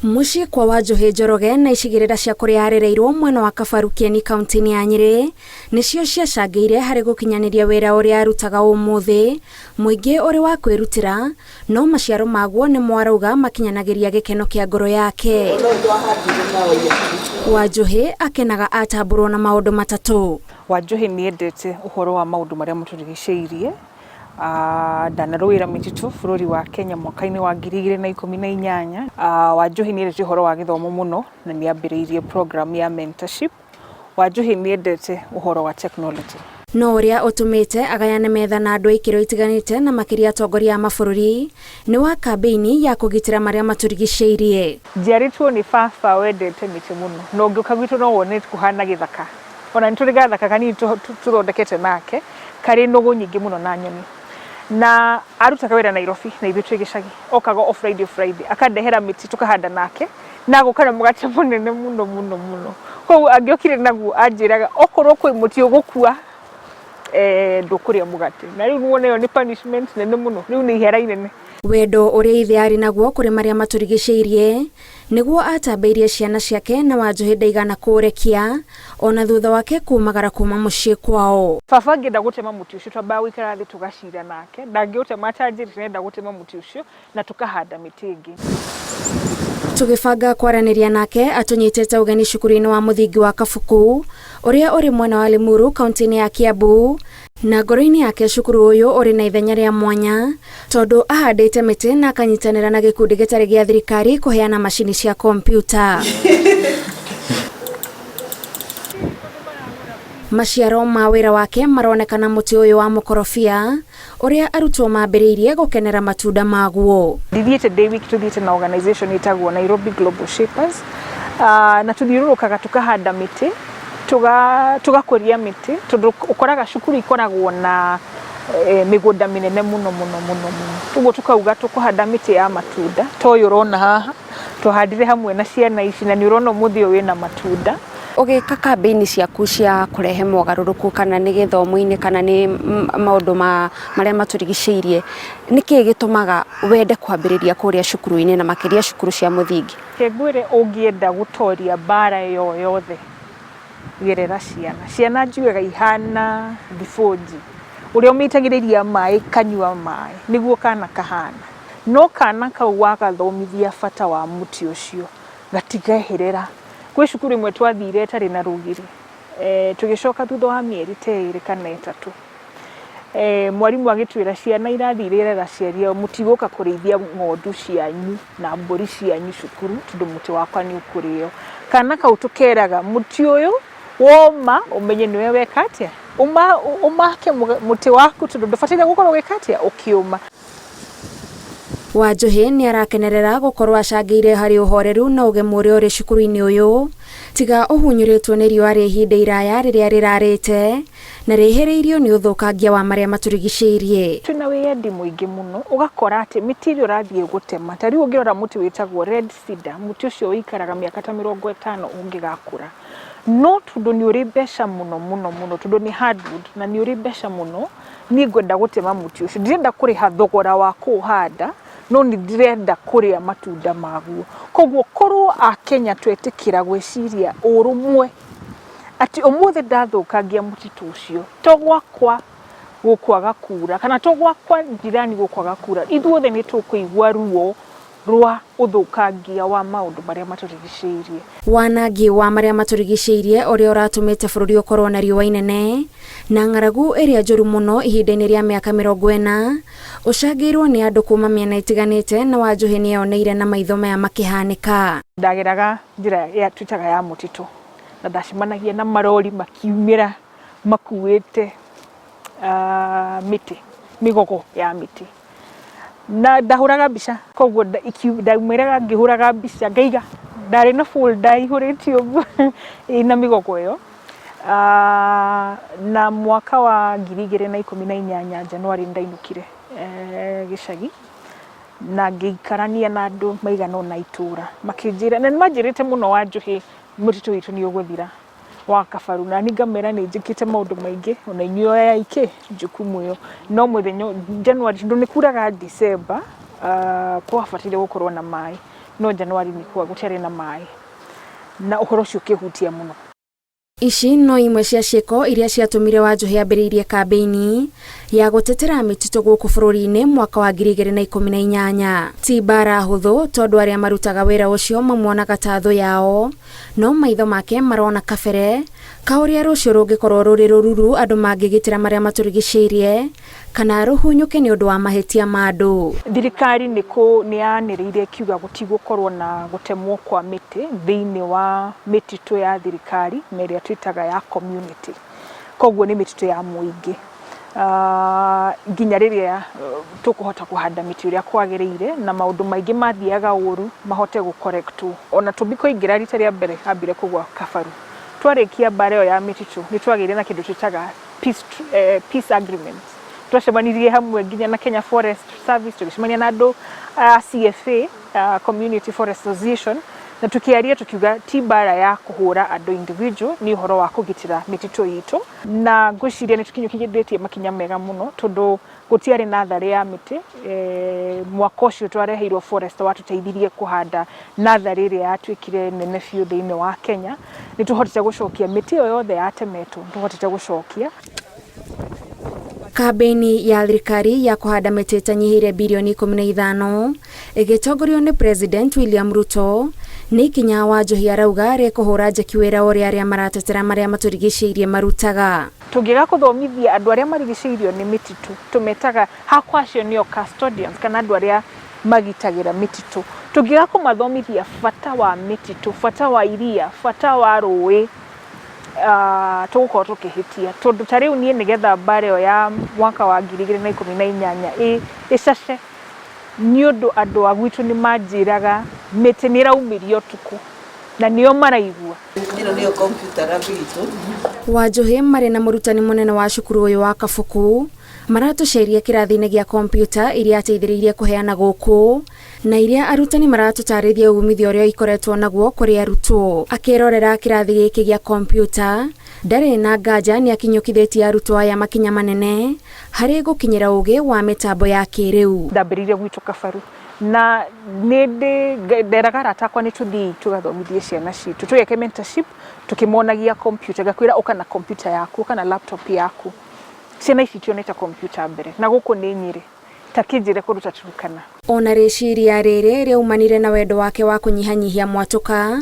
Mũciĩ kwa Wanjũhĩ Njoroge na icigĩrĩra cia kũrĩa arereirwo mwena wa Kabaru Kĩeni kaunti-inĩ ya Nyĩrĩ nĩcio ciacangĩire harĩ gũkinyanĩria wĩra ũrĩa arutaga ũmũthĩ, mũingĩ ũrĩ wa kwĩrutĩra, no maciaro maguo nĩmo arauga makinyanagĩria gĩkeno kĩa ngoro yake. Wanjũhĩ akenaga atambũrwo na maũndũ matatũ. Wanjũhĩ nĩendete ũhoro wa maũndũ marĩa matũrigicĩirie. Ndanarũĩra mĩtitũ bũrũri wa Kenya mwaka-inĩ wa 2018. Wanjohi nĩ endete ũhoro wa gĩthomo mũno na nĩ ambĩrĩirie program ya mentorship. Wanjohi nĩ endete ũhoro wa technology. No ũrĩa ũtũmĩte agayane metha na andũ a ikĩro itiganĩte na makĩria atongoria a mabũrũri nĩ wa kambĩini ya kũgitĩra marĩa matũrigicĩirie. Njiarĩtwo nĩ baba wendete mĩtĩ mũno na ũngĩũka gwitũ no wone kũhana gĩthaka. Ona nĩ tũrĩ gathaka kanini tũthondekete nake karĩ nũgũ nyingĩ mũno na nyoni. Na arutaga wĩra Nairobi na ithuĩ twĩ gĩcagi. Okaga o Friday o Friday akandehera mĩtĩ tũkahanda nake na agoka na mũgate mũnene mũno mũno mũno. Koguo angĩokire naguo anjĩraga okorwo kwĩ mũtĩ ũgũkua ndũkũrĩa mũgate. Na rĩu nĩwona ĩyo nĩ punishment nene mũno, rĩu nĩ ihera inene. Wendo ũrĩa ithe arĩ naguo kũrĩ marĩa matũrigicĩirie nĩguo atambĩirie ciana ciake na Wanjũhĩ ndaigana kũũrekia ona thutha wake kumagara kuma mũciĩ kwao. Baba angĩenda gũtema mũtĩ ũcio twambaga gũikara thĩ tũgacira nake, ndangĩũtema atanjĩrĩte nĩarenda gũtema mũtĩ ũcio na tũkahanda mĩtĩ ĩngĩ. Tũgĩbanga kwaranĩria nake atũnyitĩte ũgeni cukuru-inĩ wa mũthingi wa Kabuku ũrĩa ũrĩ mwena wa Limuru kaunti-inĩ ya Kiambu. Na ngoro-inĩ yake cukuru ũyũ ũrĩ na ithenya rĩa mwanya tondũ ahandĩte mĩtĩ na akanyitanĩra na gĩkundi gĩtarĩ gĩa thirikari kũheana macini cia kompiuta. Maciaro ma wĩra wake maronekana mũtĩ ũyũ wa mũkorobia ũrĩa arutwo mambĩrĩirie gũkenera matunda maguo. Ndithiĩte ndĩ wiki, tũthiĩte na organization ĩtagwo Nairobi Global Shapers, na tũthiũrũrũkaga tũkahanda mĩtĩ, tũgakũria mĩtĩ, tondũ ũkoraga cukuru ikoragwo na mĩgũnda mĩnene mũno mũno mũno mũno. Ũguo tũkauga tũkũhanda mĩtĩ ya matunda ta ũyũ ũrona haha, twahandire hamwe na ciana ici na nĩ ũrona ũmũthĩ ũyũ wĩna matunda. Ũgĩka kambĩini ciaku cia kũrehe mogarũrũku kana nĩ gĩthomo-inĩ kana nĩ maũndũ ma marĩa matũrigicĩirie, nĩkĩĩ gĩtũmaga wende kwambĩrĩria kũrĩa cukuru-inĩ na makĩria cukuru cia mũthingi? Reke ngwĩre ũngĩenda gũtoria mbara ĩyo yothe gerera ciana. Ciana njugaga ihana thibũnji, ũrĩa ũmĩitagĩrĩria maĩ ĩkanyua maĩ nĩguo kana kahana. No kana kau wagathomithia bata wa mũtĩ ũcio gatigeherera. Gwĩ cukuru ĩmwe twathire ĩtarĩ na rũgiri, tũgĩcoka thutha wa mĩeri ta ĩrĩ kana ĩtatũ, mwarimũ agĩtwĩra ciana irathiĩ irere aciari ao mũtigũka kũrĩithia ng'ondu cianyu na mbũri cianyu cukuru tondũ mũtĩ wakwa nĩ ũkũrĩo. Kana kau tũkeraga mũtĩ ũyũ woma ũmenye nĩwe weka atĩa, ũmake mũtĩ waku tondũ ndũbataire gũkorwo ũgĩka atĩa, ũkĩũma. Wanjũhĩ nĩ arakenerera gũkorwo acangĩire harĩ ũhoreru na ũgemu ũrĩa ũrĩ cukuru-inĩ ũyũ, tiga ũhunyũrĩtwo nĩ riũa rĩa ihinda iraya rĩrĩa rĩrarĩte na rĩhĩrĩirio nĩ ũthũkangia wa marĩa matũrigicĩirie. Twĩna wĩyendi mũingĩ mũno, ũgakora atĩ mĩtĩ ĩrĩa ũrathiĩ gũtema, ta rĩu ũngĩrora mũtĩ wĩtagwo red cedar, mũtĩ ũcio ũikaraga mĩaka ta 50 ũngĩgakũra. No tondũ nĩ ũrĩ mbeca mũno mũno mũno, tondũ nĩ hardwood na nĩ ũrĩ mbeca mũno, niĩ ngwenda gũtema mũtĩ ũcio. Ndirenda kũrĩha thogora wa kũũhanda, no nĩ ndĩrenda kũrĩa matunda maguo. Koguo korwo Akenya twetĩkĩra gwĩciria ũrũmwe, atĩ ũmũthĩ ndathũkangia mũtitũ ũcio, to gwakwa gũkwaga kura, kana to gwakwa jirani gũkwaga kura, ithuothe nĩ tũkũigua ruo rwa ũthũkangia wa maũndũ marĩa matũrigicĩirie. Wanangi wa marĩa matũrigicĩirie ũrĩa ũratũmĩte bũrũri ũkorwo na riũa inene na ng'aragu ĩrĩa njũru mũno ihinda-inĩ rĩa mĩaka 40 ũcangĩirwo nĩ andũ kuma mĩena ĩtiganĩte na Wanjũhĩ nĩeyoneire na maitho maya makĩhanĩka. Ndageraga njĩra ĩrĩa twĩtaga ya mũtitũ na ndacemanagia na marori makiumĩra makuĩte mĩtĩ, mĩgogo ya mĩtĩ. Na ndahũraga mbica koguo ndaumĩraga ngĩhũraga mbica ngaiga, ndarĩ na folder ĩihũrĩte ũguo ĩna mĩgogo ĩyo. Na mwaka wa 2018 January nĩ ndainũkire gĩcagi na ngĩikarania na andũ maigana ũna a itũra makĩnjĩra, na nĩ manjĩrĩte mũno Wanjũhĩ mũtitũ witũ nĩ ũgũthira wa Kabaru, na niĩ ngamera nĩ njĩkĩte maũndũ maingĩ ona inyuĩ oyai kĩ jukumu ĩyo. No mũthenya January tondũ nĩ kuraga December kwabataire gũkorwo na maĩ. No January nĩ kwa gũtiarĩ na maĩ, na ũhoro ũcio ũkĩhutia mũno. Ici no imwe cia ciĩko iria ciatũmire Wanjohi ambĩrĩrie kambĩini ya gũtetera mĩtitũ gũkũ bũrũri-inĩ mwaka wa 2018. Ti mbara hũthũ tondũ arĩa marutaga wĩra ũcio mamuonaga ta thũ yao, no maitho make marona kabere ka ũrĩa rũciũ rũngĩkorwo rũrĩ rũruru andũ mangĩgitĩra marĩa matũrigicĩirie kana rũhunyũke nĩ ũndũ wa mahĩtia ma andũ. Thirikari nĩ yanĩrĩire ĩkiuga gũtigũkorwo na gũtemwo kwa mĩtĩ thĩinĩ wa mĩtitũ ya thirikari na ĩrĩa twĩtaga ya community, koguo nĩ mĩtitũ ya mũingĩ, nginya rĩrĩa tũkũhota kũhanda mĩtĩ ũrĩa kwagĩrĩire na maũndũ maingĩ mathiaga ũru mahote gũkorektwo. Ona Tũmbi kũingĩra rita rĩa mbere ambire kũgwa kabaru. Twarĩkia mbara ĩyo ya mĩtitũ, nĩ twagĩire na kĩndũ twĩtaga peace agreement. Twacemanirie hamwe nginya na Kenya Forest Service, tũgĩcemania na andũ a CFA, Community Forest Association, na tukiaria tukiuga ti mbara ya kũhũra andũ individual, nĩ ũhoro wa kũgitĩra mĩtitũ itũ. Na ngwĩciria nĩ tũkinyũkithĩtie makinya mega mũno tondũ gũtiarĩ natharĩ ya mĩtĩ. Mwaka ũcio twareheirwo forest watũteithirie kũhanda natharĩ ĩrĩa yatuĩkire nene biũ thĩinĩ wa Kenya. Nĩ tũhotete gũcokia mĩtĩ ĩyo yothe yatemetwo, nĩ tũhotete gũcokia. Kambĩini ya thirikari ya kũhanda mĩtĩ ĩtanyihĩire birioni 15 ĩgĩtongorio nĩ President William Ruto nĩ ikinya Wanjohi arauga rĩkũhũra njeki wĩra ũrĩa arĩa maratetera marĩa matũrigicĩirie marutaga. Tũngĩaga kũthomithia andũ arĩa marigicĩirio nĩ mĩtitũ, tũmetaga hakwa acio nĩo custodians kana andũ arĩa magitagĩra mĩtitũ, tũngĩaga kũmathomithia bata wa mĩtitũ, bata wa iria, bata wa rũĩ, tũgũkorwo tũkĩhĩtia. Tondũ ta rĩu niĩ nĩgetha mbara ĩyo ya mwaka wa 2018 ĩcace, nĩ ũndũ andũ a gwitũ nĩ manjĩraga mĩtĩ nĩ ĩraumĩrio ũtukũ na nĩo maraigua. Ĩno nĩyo computer lab itũ. Wanjohi marĩ na mũrutani mũnene wa cukuru ũyũ wa Kabuku maratũceria kĩrathi-inĩ gĩa kompiuta iria ateithĩrĩirie kũheana gũkũ na iria arutani maratũtarĩria umithio ũrĩa ikoretwo naguo kũrĩ arutwo. Akĩrorera kĩrathi gĩkĩ gĩa kompiuta, ndarĩ na nganja nĩ akinyũkithĩtie arutwo aya makinya manene harĩ gũkinyĩra ũgĩ wa mĩtambo ya kĩrĩu. Ndambĩrĩirie gwitũ Kabaru na nĩ ndĩ nderaga arata akwa nĩ tũthiĩ tũgathomithie ciana citũ, tũgeke mentorship tukĩmonagia computer. Ngakwĩra ũka na computer yaku, ũka na laptop yaku. Ciana ici itionete computer mbere na gũkũ nĩ Nyĩrĩ, ta kĩnjĩre kũndũ ta Turkana. Ona rĩciria rĩrĩ rĩaumanire na wendo wake wa kũnyihanyihia mwatũka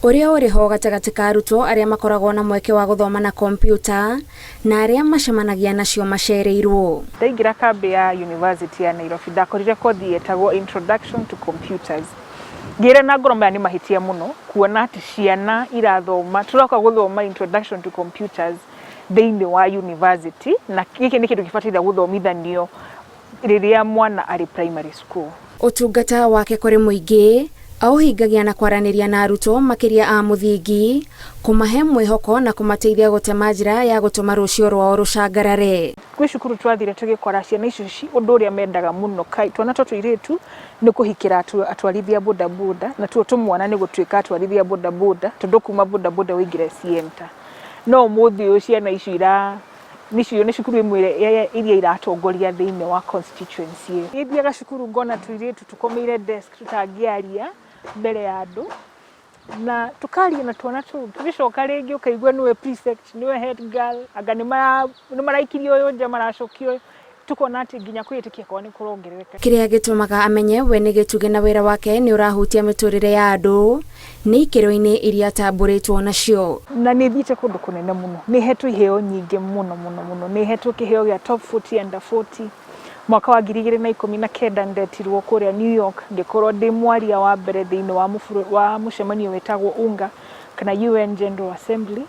ũrĩa ũrĩ ho gatagatĩ ka arutwo arĩa makoragwo na mweke wa gũthoma na kompiuta na arĩa macemanagia nacio macereirwo. Ndaingĩra kambĩ ya University ya Nairobi, ndakorire kothi yetagwo Introduction to Computers. Ngĩra na ngoro maya nĩ mahĩtia mũno kuona atĩ ciana irathoma, tũroka gũthoma Introduction to Computers thĩinĩ wa university, na gĩkĩ nĩ kĩndũ gĩbataire gũthomithanio rĩrĩa mwana arĩ primary school. Ũtungata wake kũrĩ mũingĩ aũhingagia na kwaranĩria na arutwo makĩria a mũthingi, kũmahe mwĩhoko na kũmateithia gũtema njĩra ya gũtũma rũciũ rwao rũcangarare. Gwĩ cukuru twathire tũgĩkora ciana icio ũndũ ũrĩa mendaga mũno twana tũtũ tũirĩtu nĩ kũhikĩra atwarithia bodaboda, na tuo tũmwana nĩ gũtuĩka atwarithia bodaboda tondũ kuma bodaboda ũingĩre Sienta. No ũmũthĩ ũyũ ciana icio ira nĩcio nĩ cukuru ĩmwe iria iratongoria thĩinĩ wa constituency ĩyo. Niĩ thiaga cukuru ngona tũirĩtu tũkomeire desk tũtangĩaria mbere ya andũ, na tukaria na twana tũu, tũgĩcoka rĩngĩ ũkaigua nĩwe prefect, nĩwe head girl, anga nĩ maraikirie ũyũ nja maracokia ũyũ, tukona atĩ nginya kwĩĩtĩkia kwao nĩ kũrongerereka. Kĩrĩa gĩtũmaga amenye we nĩ gĩtugĩ na wĩra wake nĩ ũrahutia mĩtũrĩre ya andũ nĩ ikĩro-inĩ iria atambũrĩtwo nacio. Na nĩ thiĩte kũndũ kũnene mũno, nĩ hetwo iheo nyingĩ mũno mũno mũno, nĩ hetwo kĩheo gĩa top 40 under 40. Mwaka wa 2019 ndetirwo kũrĩa New York ngĩkorwo ndĩ mwaria wa mbere thĩinĩ wa mũcemanio wĩtagwo UNGA kana UN General Assembly.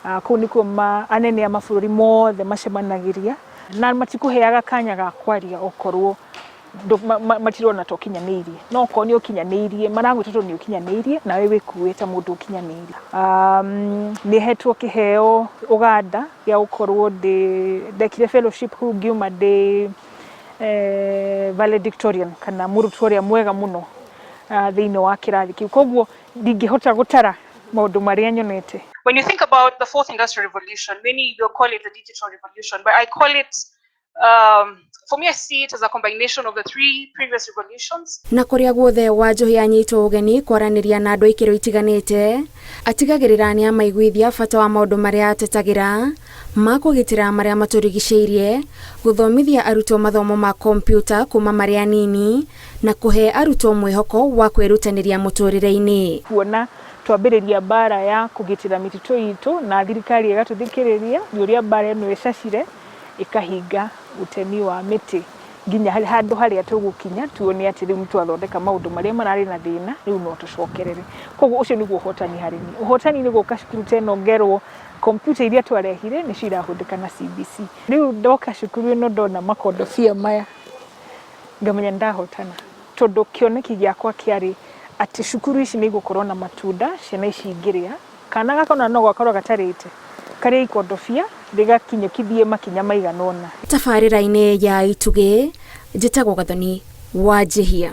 Kũu nĩkuo anene a mabũrũri mothe macemanagĩria na matikũheaga kanya ga kwaria okorwo matirona ta ũkinyanĩirie, no okorwo nĩ ũkinyanĩirie maragwĩta tondũ nĩ ũkinyanĩirie nawe wĩkuĩte mũndũ ũkinyanĩirie. Nĩ hetwo kĩheo Uganda gĩa gũkorwo ndekire fellowship kũu ngiuma ndĩ valedictorian kana mũrutwo ũrĩa mwega mũno thĩinĩ wa kĩrathi kĩu, koguo ndingĩhota gũtara maũndũ marĩa nyonete. When you think about the fourth industrial revolution, many will call it the digital revolution, but I call it For me, I see it as a combination of the three previous revolutions. Na kũrĩa guothe Wanjohi anyitwo ũgeni kwaranĩria na andũ a ikĩro itiganĩte, atigagĩrĩra nĩ amaiguithia bata wa maũndũ marĩa atetagĩra ma kũgitĩra marĩa matũrigicĩirie, gũthomithia arutwo mathomo ma kompiuta kuma marĩ anini, na kũhe arutwo mwĩhoko wa kwĩrutanĩria mũtũrĩre-inĩ. Kuona twambĩrĩria mbara ya kũgitĩra mĩtitũ itũ na thirikari ĩgatũthikĩrĩria nĩ ũrĩa mbara ĩno ĩcacire ĩkahinga ũtemi wa mĩtĩ nginya handũ harĩa tũgũkinya tuone atĩ rĩu nĩtwathondeka maũndũ marĩa mararĩ na thĩna, rĩu no tũcokerere. Koguo ũcio nĩguo ũhotani harĩ niĩ. Ũhotani nĩ gũka cukuru ta ĩno ngerwo kompiuta iria twarehire nĩcio irahũthĩka na CBC. Rĩu ndoka cukuru ĩno ndona makondobia maya ngamenya nĩndahotana, tondũ kĩoneki gĩakwa kĩarĩ atĩ cukuru ici nĩ igũkorwo na matunda ciana ici ingĩrĩa. Kana gaka ona no gakorwo gatarĩte, karĩe ikondobia rĩgakinyũkithie makinya maigana ũna. Tabarĩra-inĩ ya Itugĩ, njĩtagwo Gathoni Wanjihia.